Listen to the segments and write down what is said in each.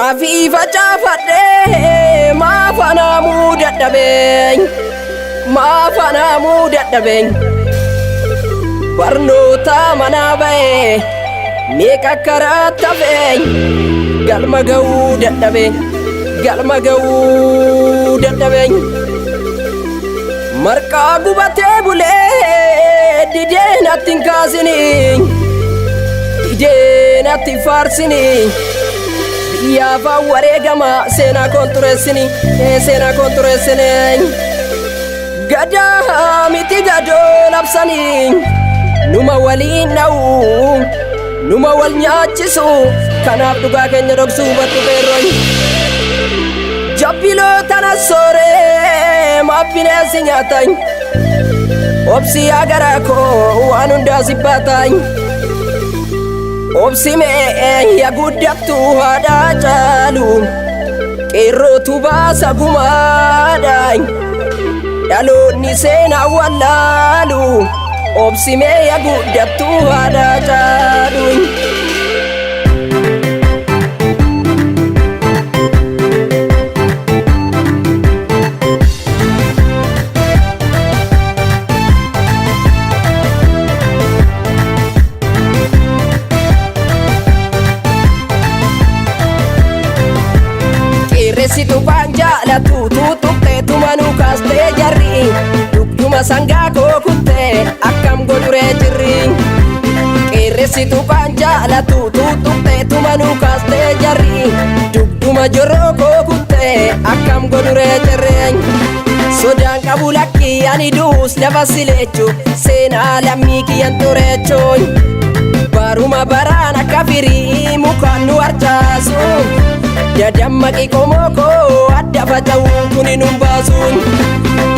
Xaafii facaafadhee maaf anaamuu dadhabeen, maaf anaamuu dadhabeen. Barnoota manaa ba'ee meeqa karaa tafeen, galma ga'uu dadhabeen, galma ga'uu dadhabeen. Marqaa gubatee bulee didee natti hin kaasinii, didee natti hin faarsinii. Biyyaaf wareegama seenaa koon xureessini, seenaa koon xureessini. Gadaa miti gadoo labsanii numa waliin dha'u, numa wal nyaachisu, kanaaf dhugaa keenya dhoksuu hubadhu qeerroon. Jabbiloota na sooree maaf bineensi nyaatan, obsi yaa garaa koo waan hundaa si baatan. Obsi mee yaa guddattu haadhaa caalu, qeerrootu baasa gumaadhaan, dhaloonni seenaa wallaalu. Obsi mee yaa guddattu haadhaa caalu. Qeerressi tuqaan jaalatu tuutuqxee tumanuu kaastee jarri, dugduma sangaa koo kuttee akkam godhuree jirri. Qeerressi tuqaan jaalatu tuutuqxee tumanuu kaastee jarri, dugduma jorroo koo kuttee akkam godhuree jirri. Sodaan qabu lakkii ani duus lafa sileechu, seenaa lammii kiyyan xureechuun. Baruma baraan akka firii mukaan nu harcaasu, dadammaqi qomoo koo adda faca'uun kuni nun baasuun.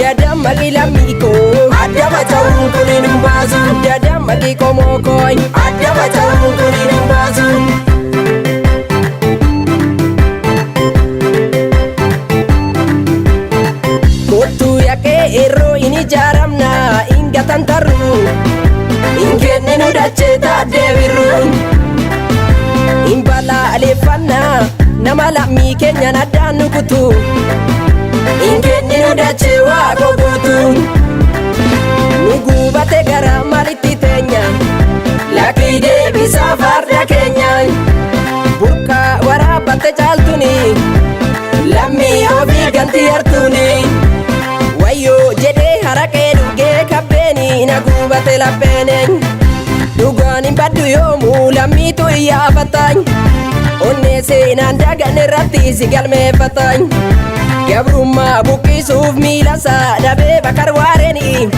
Dadammaqi lammii koo adda faca'uun kuni nun baasuun. Dadammaqi qomoo koo adda faca'uun kuni nun baasuun. Kottuu yaqee eerroo hin ijaaramna hin gatantarru, hin kenninu dachee taaddee birruun. Hin balaaleffanna nama lammii keenyan addaan nu kutu, hin kenninu dachee waaqoo guutuun. Nu guubate gara maalitti teenya, lakkii deebisaa farda keenyaan. Burqaa waraabbatte caaltuni, lammii ofii ganti hartuuni. Wayyoo jedhee haraqee dhugee kabbeeni na guubate lapheene. Dhugaan hin baddu yoomuu lammiitu iyyaafatan, onnee seenaan dagan irratti si galmeeffatan. Gabrummaa buqqisuuf miila isaa dhabee bakar waareni,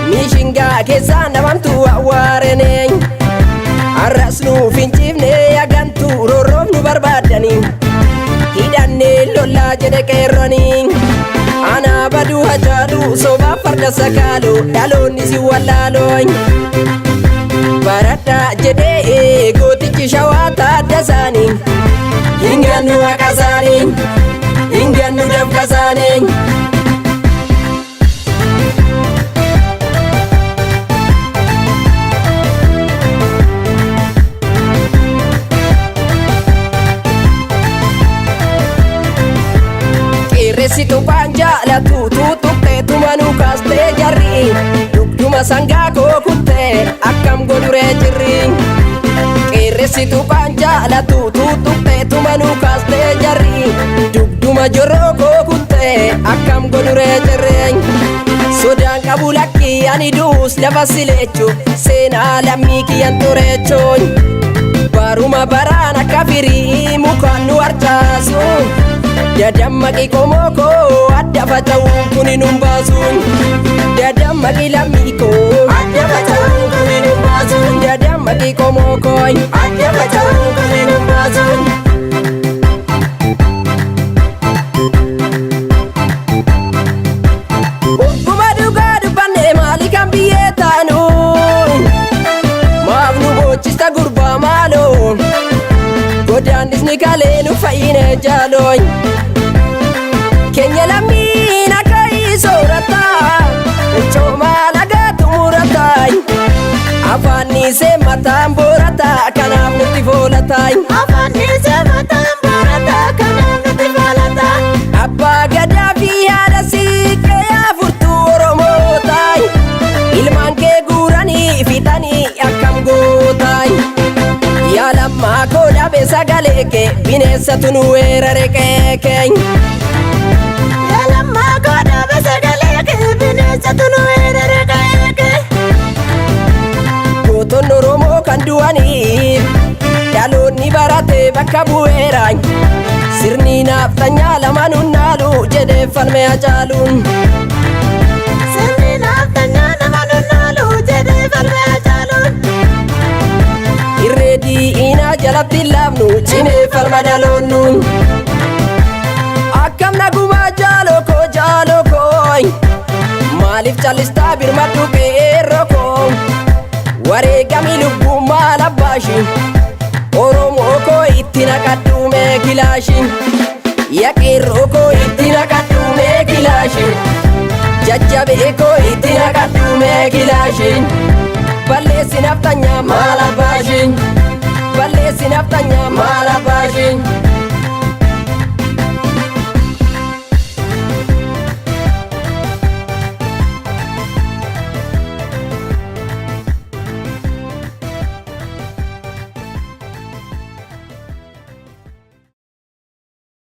mishingaa keessaa namamtu awwaarene. Har'as nuuf hin ciifne hagantuu roorroof nu barbaaddani, hidhannee lollaa jedhe qeerroni. Anaa baduu hajaalu sobaaf farda sakaalu, dhaloonni si wallaalooñ. Baradhaa jedhee gootichi shawaa taaddasaanii, hin gannu haqa isaanii, hin gannu dafqa isaanii. Qeerressi tuqaan jaalatu tuutuqxee tumanuu kaastee jarri, dugduma sangaa koo kuttee akkam godhuree jirri. Qeerressi tuqaan jaalatu tuutuqxee tumanuu kaastee jarri, dugduma jorroo koo kuttee akkam godhuree jirri. Sodaan qabu lakkii ani duus lafa sileechu, seenaa lammii kiyyan xureechuun. Baruma baraan akka firii mukaan nu harcaasu, dadammaqi qomoo koo adda faca'uun kuni nun baasuun. Dadammaqi lammii koo adda faca'uun kuni nun baasuun. Dadammaqi qomoo koo adda faca'uun kuni nun baasuun. Ogguma dhugaa dubbanne maali kan biyyee taanu, maaf nu boochista gurbaa maaloo, godaannisni kalee nu fayyine jaalooñ. Keenya lammiin akka soorata, coomaa lagaatu murataa, afaannisee mataan boorata, kanaaf nutti foolataa. Afaannisee mataan boorata, kee bineensatu nu weerare qe'ee keenya. Yaa lammaa koo dhaaba sagalee kee bineensatu nu weerare qe'ee kee. Gootonni Oromoo kan du'aniif dhaloonni barate bakka bu'eera. Sirni naaftanyaa lama nunnaalu jedhee falme Hacaaluun. Sirni naaftanyaa nama nunnaalu jedhee falme Hacaaluun. Irree diinaa jalatti hin laafnu, cimee falma dhaloonnu. Akkam nagumaa jaaloo koo, jaaloo koo, maaliif callistaa? Birmadhu qeerroo koo. Wareegamii lubbuu maal abbaashi? Oromoo koo, itti naqadhu mee kilaashi. Yaa qeerroo koo, itti naqadhu mee kilaashi. Jajjabee koo, itti naqadhu mee kilaashi. Balleessi naftanyaa maal abbaashi?